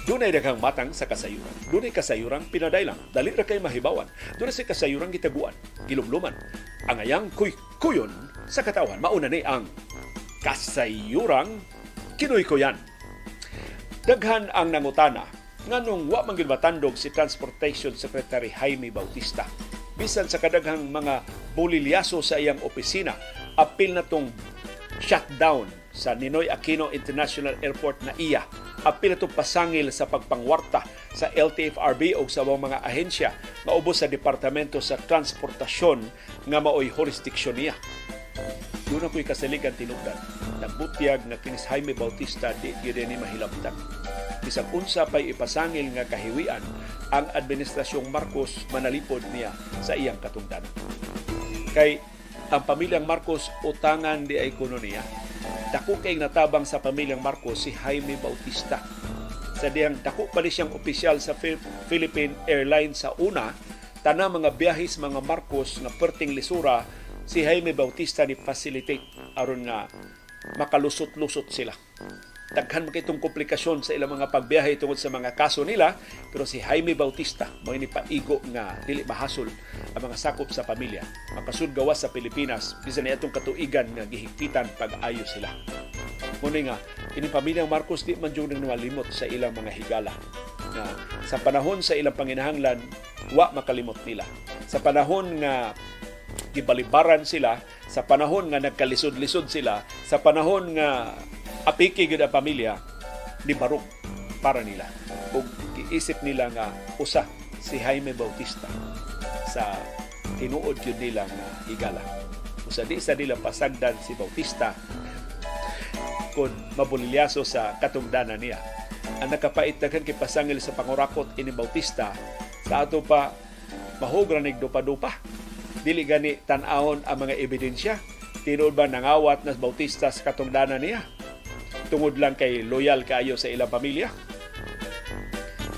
Dunay daghang matang sa kasayuran. Dunay kasayurang pinadailang. Dali ra kay mahibawan. Dunay sa kasayurang gitaguan, gilumluman. Ang ayang kuy-kuyon sa katawhan. Mauna ni ang Kasayurang Kinuykuyan. Daghan ang nangutana nganong wa man gyud matandog si Transportation Secretary Jaime Bautista. Bisan sa kadaghang mga bulilyaso sa iyang opisina, apil na tong shutdown sa Ninoy Aquino International Airport na iya, apil na tong pasangil sa pagpangwarta sa LTFRB o sa mga ahensya nga ubos sa Departamento sa Transportasyon nga maoy jurisdiksyon niya. Doon ako'y kasaligan tinugdan. Nagbutyag nga kinis Jaime Bautista di gyud ni mahilabtan. Bisag unsa pay ipasangil nga kahiwian ang administrasyong Marcos, manalipod niya sa iyang katungdanan. Kay ang pamilyang Marcos, utangan di ay kuno niya. Dako kay natabang sa pamilyang Marcos si Jaime Bautista. Sa diyang dako pa ni siyang opisyal sa Philippine Airlines sa una, tanang mga biyahis mga Marcos nga perting lisura, si Jaime Bautista ni facilitate aron nga makalusot-lusot sila. Daghan man itong komplikasyon sa ilang mga pagbiyahe tungod sa mga kaso nila, pero si Jaime Bautista mao ni paigo nga dili mahasol ang mga sakop sa pamilya. Makasud gawas sa Pilipinas bisan ni atong katuigan nga gihigpitan pag-ayo sila. Muna nga kining pamilyang Marcos di man jud nang sa ilang mga higala. Nga sa panahon sa ilang panginahanglan, wa makalimot nila. Sa panahon nga gibalibaran sila, sa panahon nga nagkalisod-lisod sila, sa panahon nga apiki gyud ang pamilya, ni barog para nila. Ug giisip nila nga usa si Jaime Bautista sa tinuod gyud nila nga higala. Usa di sa nila pasagdan si Bautista kung mabulilyaso sa katungdanan niya. Ang nakapait daghan kay pasangil sa pangurakot ini Bautista sa ato pa mahugra nig dupa-dupa. Dili gani tan-awon ang mga ebidensya. Tinuod ba nangawat na Bautista sa katungdanan niya? Tungod lang kay loyal kaayo sa ilang pamilya?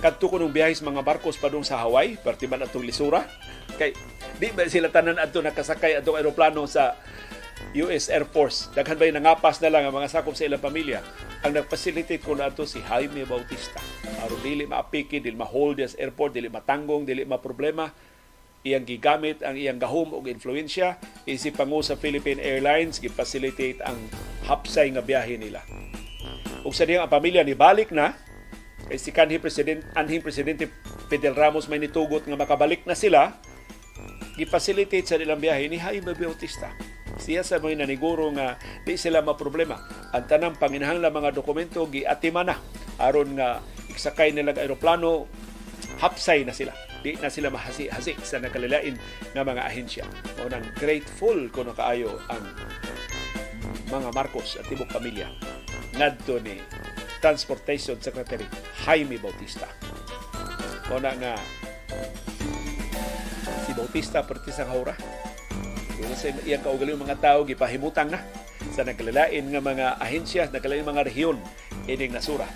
Kadto ko nung biyahe sa mga Marcos padung sa Hawaii, perti man atong lisura. Kay di ba sila tanan adto nakasakay atong eroplano sa US Air Force? Daghan ba nangapas na lang ang mga sakop sa ilang pamilya? Ang nagfacilitate ko na ato si Jaime Bautista. Aron dili maapiki, dili ma-hold sa airport, dili matanggong, dili maproblema. Iyang gigamit ang iyang gahom og influensya isip pangu sa Philippine Airlines, gi-facilitate ang hapsay nga biyahe nila. Ug sa diyang ang pamilya ni balik na kay si kanhi president, anhing presidente Fidel Ramos may nitugot nga makabalik na sila, gi-facilitate sa nilang biyahe ni Jaime Bautista. Siya sa mga naniguro nga di sila maproblema. Ang tanang panginahanglan mga dokumento giatima na aron nga iksakay nila ang eroplano, hapsay na sila. Di na sila mahasi-hasi sa nakalilain nga mga ahensya. Mao nang grateful kuno kaayo ang mga Marcos at tibok pamilya ngadto ni Transportation Secretary Jaime Bautista. Mao na nga si Bautista perti sa haura. Kung sa iyang kaugalingon mga tao gipahimutang na sa nagkalilain nga mga ahensya, nagkalilain mga rehiyon ining nasura.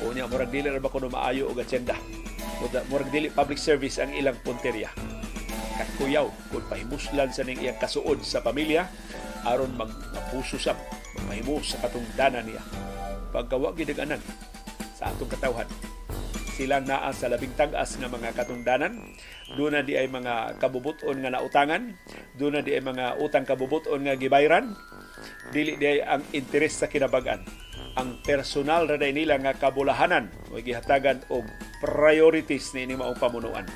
Unya murag dili ra ba kuno maayo og asyenda. Murag dili public service ang ilang punteriya. Kakuyaw kung pahimuslan sa ning iyang kasuod sa pamilya aron magpuso sa mahimus sa katungdanan niya. Pagkawa gidaganan sa atong katawhan, silang naa sa labing tag-as nga mga katungdanan. Doon na di ay mga kabubuton nga nautangan, doon na di ay mga utang kabubuton nga gibayran. Dili di ay ang interes sa kinabag-an. Ang personal ra nila nga kabulahanan o gihatagan og priorities ni maong pamunuan.